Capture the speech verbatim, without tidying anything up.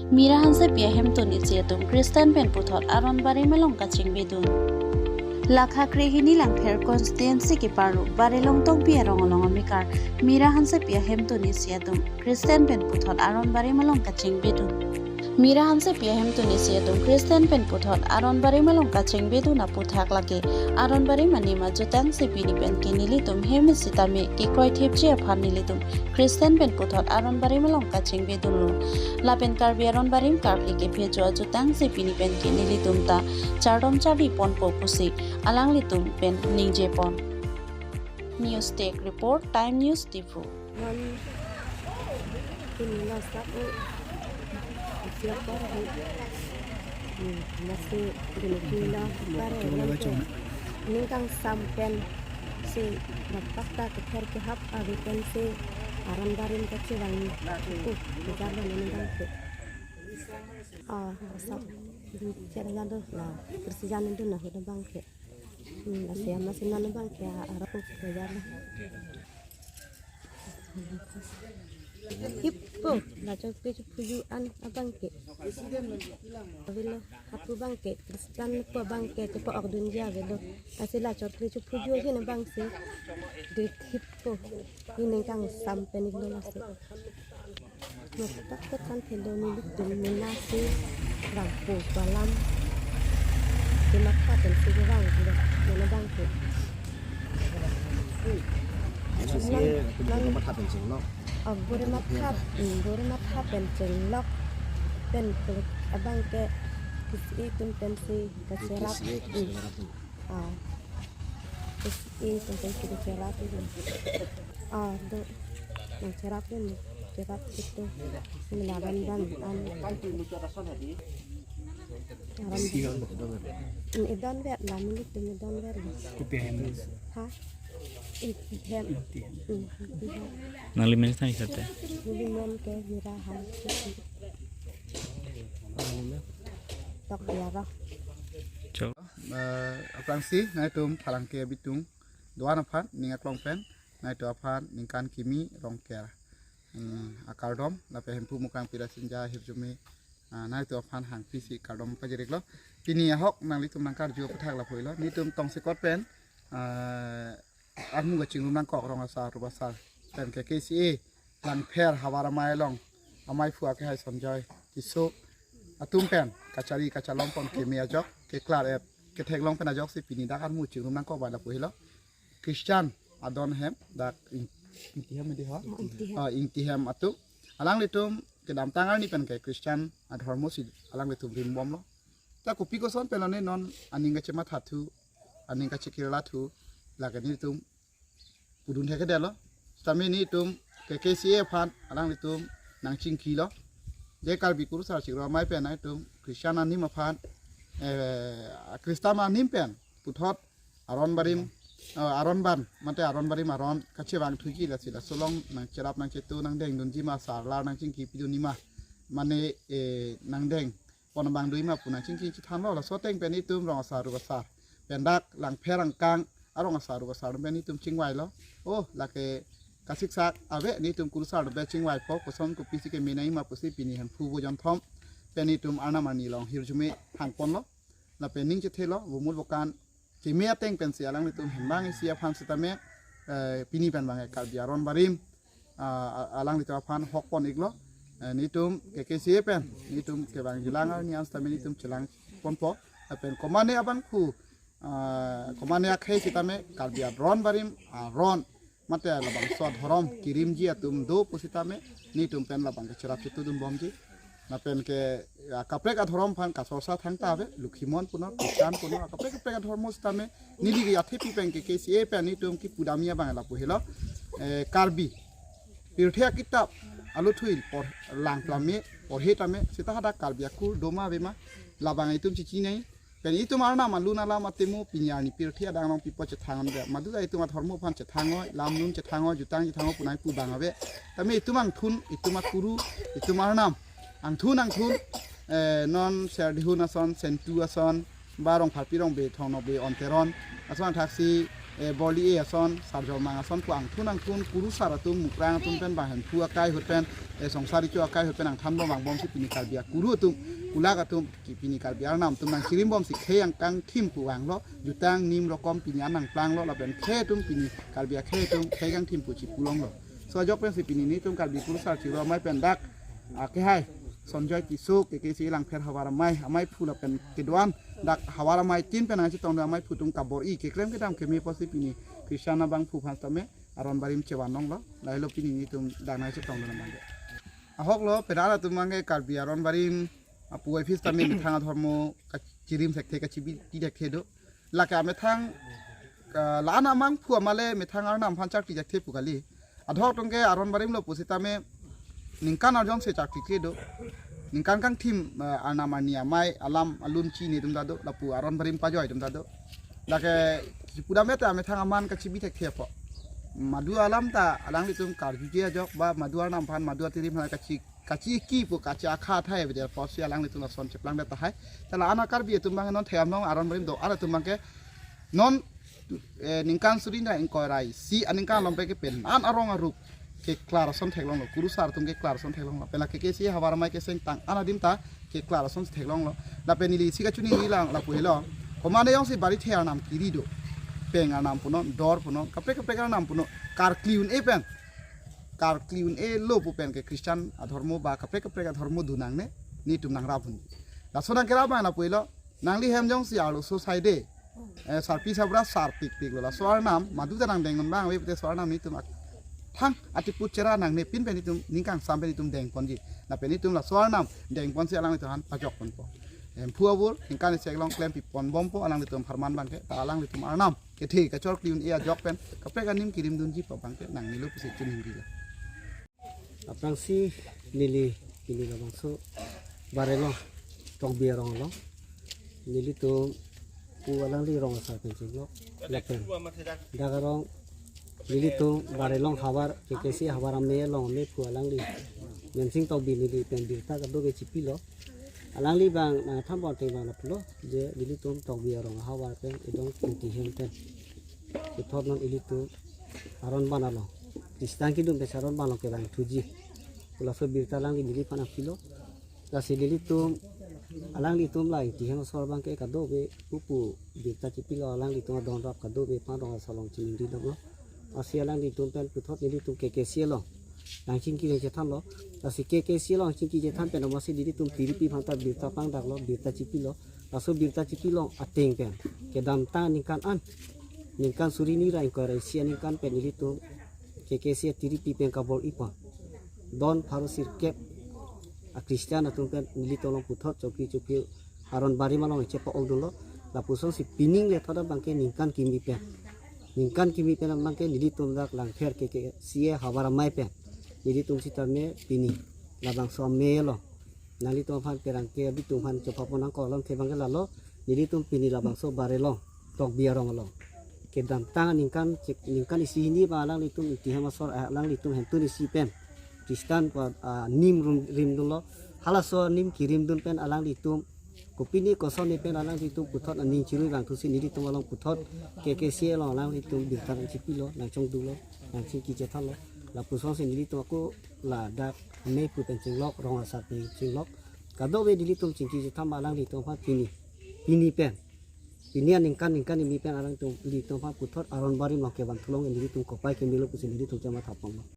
Mira Hansepi ahemtun isi atum Christian pen puthot Aron Barim along kachingvedun. Lakha krehini Langpher constituency keparlo Barilong Tokbi arong along amekar Mira Hansepi ahemtun isi atum Christian pen puthot Aron Barim along kachingvedun. Mira Hansepi ahemtun isi atum Christian pen puthot Aron Barim along kachingvedun aputhak lake Aron Barim anim ajutang si pini pen ke nelitum hem sitame kekroi thipji aphan nelitum Christian pen puthot Aron Barim along kachingvedunlo. Lapen Karbi Aron Barim karkli kephejo ajutang si pini pen ke nelitum ta chardom charli ponpo pusi alanglitum pen ningjepon. News Desk Report, Time News Diphu. Wan, pini la sap o. Siap par ho. Hmm, lasi dulu pila bare wan ke. Ningkang sam pen si lapak ta kether kehap ave pen si Aron Barim kachevang. Ku, kejar lo ningkang ke. Ah, sap. Di chera jan do la. Kursi jan do na ho do bang ke. Hmm, lasi ama sinan bang ke arap ko ya. Hipo, la chok pe chok puju an abang ke. Avelo, hapu bang ke, Christian po bang ke, chepa-ok dunji avelo. Lasi la chok pe chok puju ahin abang si. De hipo, ini kang sampai ni lo lasi. Matak tekan thelo nelitum mena si rangpo palam. Kematha pen si rang, nana bang ke. Isi atum nang, nang matha pen chenglok. Oh, bore matha, hmm, bore matha pen chenglok. Pen, pen abang ke isi atum pen si kacherap. Isi atum, hmm, kacherap. Ah. Terus ini tentang kita cerap itu. Ah, do. Nang cerap ini, cerap itu. Ini laban ban an. Laban. Ini don ber lah, ini tu ini don ber. Kopi hem. Ha? Iti hem. Iti hem. Hmm, iti hem. Nang limen sang isate. Limen ke Mira Hansepi. Tok dia roh. Chok. Eh, aphrangsi nangtum phalangke abitung do-an aphan ning aklong pen nangtum aphan ningkan kimi Rongker, hmm, akardom lapen Hemphu Mukrang Pirasinja hirjume, ah, nangtum aphan hangpi si kardom pajiriklo. Pini ahok nanglitum nangkarju aputhak lapu-ilo. Nelitum tongsekot pen, ah, armu kachingrum nangkok rong asar, rup asar pen ke K C A Langpher havar amei along, amei phu akehai Sonjoy Tisso atum pen kachari kachalom pon keme ajok, keklar-et ketheklong pen ajoksi pini dak armu chingrum nangkok bai lapu-ilo. Christian adon hem dak Ing-, Ingti hem di ho? Oh, Ingti hem. Ah, Ingti hem atum. Alanglitum kedamtang arni pen ke Christian adhormo si alanglitum rimbomlo. Ta kopi koson pen lone non aning kachemathathu, aning kachekirlathu, lake nelitum pudun thekthedetlo. Sitame nelitum ke K C A aphan alanglitum nangchingkilo. Je Karbi kurusar chiklo amei pen nangtum Christian anim aphan, eh, Christian anim pen puthot Aron Barim, eh, Aron Ban, mate Aron Barim aron kachevang thuji lasi laso along nangcherap nangchetu nangdeng dunji ma, sarlar nangchingki pidunji ma, mane, eh, nangdeng pon abang dunji ma pu nangchingki chethanlo. Laso ateng pen nelitum rong asar rup asar pen dak Langpher angkang arong asar rup asar pen nelitum chingvailo. Oh, lake kasiksak ave, nelitum kurusar pen chingvaipo, koson kopisi keme nangji ma pusi pini Hemphu Bojonthom pen nelitum arnam arni along hirjume hangponlo. Lapen ning chethelo, bumul bokan keme ateng pensi alanglitum hembang isi aphan sitame, eh, pini pen bang Karbi Aron Barim, ah, alanglitum aphan hokpon-iklo. Eh, nelitum ke K C A pen nelitum kevang jilang arni an sitame nelitum chelangponpo. Lapen komane abangphu, ah, komane akhei sitame Karbi Aron Barim aron mate labangso adhorom kirimji atum do pusitame nelitum pen labang ke cherap chetudunbomji. Lapen ke, ah, kaprek adhorom aphan kasorsa thangta ave, Lokhimon punon, Christian punon, kaprek kaprek adhormo sitame neli ke athepi pen ke K C A pen nelitum kipudamji abang lapu-ilo. Eh, Karbi pirthe akitap aluthil por langplame, porhe tame sita hadak Karbi akur doma avema labang itum chichinei. Pen itum arnam alun alam atemu pini arni pirthe adang along pipo chethang-onve. Madu ta itum adhormo aphan chethang-oi, lam lun chethang-oi, jutang chethang-oi pu nangpu abang ave. Tame itum angthun, itum akuru, itum arnam angthun angthun, eh, non Serdihun ason, Sentu ason, ba Rongpharpi Rongbe, Thongnobe, Onteron ason thaksi eh, Borli-e ason, Sarjomang ason pu angthun angthun kurusar atum, Mukrang atum pen bang Hemphu akai ahut pen, eh, Songsar Recho akai ahut pen angthan bom vangbomsi pini Karbi akuru atum, kulak atum, ki pini Karbi arnam atum nangchirim bomsi khei angkang thim pu vanglo, jutang nim rokom pini an nangplanglo, lapen khei atum pini Karbi akhei atum khei kangthim pu chipulonglo. So ajok pensi pini nelitum Karbi kurusar chiro amei pen dak, ah, kehai Sonjoy Tisso, K K C Langpher havar amei, ameiphu lapen kedo-an dak havar amei tin pen nangchetongdun ameiphu atum kabor-i keklem kedam keme apotsi pini Christian abangphu aphan tame aron barim chevan longlo, lahelo pini nelitum dak nangchetongdun abang ke. Ahoklo, pini atum abang ke Karbi aron barim apu office tame methang adhormo kachirim thekthe, kachibi thekthe do. Lake amethang, ah, la-an amangphu amale methang arnam aphan chakri thekthe pu kali. Adhok atum ke aron barim lo pusitame ningkan arjongsi chakri thekthe do. Ningkan kangthim, ah, arnam arni amei alam alun chini atum ta do, lapu aron barim pajoi atum ta do. Lake chipudam te amethang aman kachibi thekthe apot, madu alam ta alanglitum karjuje ajok ba madu arnam aphan, madu atirim aphan kachi, kachi ki pu kachi akha athai avedet apotsi alanglitum lason cheplangdet tahai. Te la-an a-Karbi atum abang non theyam long aron barim do-an atum abang ke non, eh, ningkan suri ingkoi ra isi aningkan along pen ke pen an arong arup keklar ason theklonglo, kurusar atum keklar ason theklonglo, pen la K K C havar amei keseng tang an adim ta keklar ason theklonglo. Lapen neli isi kachoningri lang lapu helo, komatne jongsi barithe arnam kiri do, peng arnam punon, dor punon, kaprek kaprek arnam punon, karkli un-e pen, karkli un-e lo pu pen ke Christian adhormo ba kaprek kaprek adhormo dun nangne, nelitum nangrap un. Laso nangkerap abang lapu helo, nangli hem jongsi arloso saide, eh, sarpi sabra sarpikpiklo, laso arnam madu ta nangdengdun abang ave pute laso arnam nelitum ak-, thang atiput chera nangne, pin pen nelitum ning kangsam pen nelitum dengponji. Lapen nelitum laso arnam dengponsi alanglitum aphan pajokponpo. Hemphu abur ningkan isi along klem piponbompo alanglitum apharman abang ke, ta alanglitum arnam kethe kachorkli un-e ajok pen kaprek anim kirimdunji pu abang ke nangnelo pusi choningrilo. Aphrangsi neli, neli labangso Barelong Tokbi arong along nelitum pu alangli rong asar pen chenglok lapen dak arong nelitum Barelong havar, K K C havar amei along ameiphu alangli Mensing Tokbi neli pen birta kadokave chipilo. Alangli abang nangthan pon ateng abang lapulo, je nelitum Tokbi arong ahavar pen idong Ingti ahem pen puthot non ilitum aron ban along, Christian kedun pen aron ban along kevangthuji pu laso birta alangli neliphan nangpilo. Lasi nelitum, alanglitum la Ingti ahem asor abang ke kadokave pupu birta chipilo, alanglitum adon rap kadokave aphan rong asar along chiningri damlo. Lasi alanglitum pen puthot nelitum K K C along nangchingki nangchethanlo. Lasi K K C along chingki chethan pen amatsi nelitum tiripi aphan ta birta pangdaklo, birta chipilo. Laso birta chipi along ateng pen kedamtang aningkan an, ningkan suri hini ra ingkoi ra isi aningkan pen nelitum K K C atiripi pen kabor-i pon, don pharo sirkep a-Christian atum pen nelitum along puthot chokri chokri aron barim along chepa-okdunlo. Lapusonsi pining lethot abang ke ningkan kimi pen, ningkan kimi pen abang ke nelitum dak Langpher K K C havar amei pen nelitum sitame pini labangso amei along nanglitum aphan pherangke abitum aphan chopapon nangkok alamthe abang ke lalo, nelitum pini labangso Barelong Tokbi arong along kedamtang aningkan chek, ningkan isi hini abang alanglitum Ingti ahem asor, ah, alanglitum hentun isi pen Christian pu, ah, nim rum, rimdunlo. Halaso nim kirimdun pen alanglitum kopine kosonne pen alanglitum puthot aning chirui vangthusi nelitum along puthot K K C along alanglitum birta nangchipilo, nangchongdunlo, nangchingki chethanlo. Lapusonsi nelitum ako ladak ameiphu pen chenglok, rong asar pen chenglok, kadokave nelitum chingki chethan alanglitum aphan pini, pini pen, pini aningkan, ningkan kimi pen alanglitum, nelitum aphan puthot aron barim along kevangthulong, nelitum kopai kemelo pusi nelitum chematha ponlo.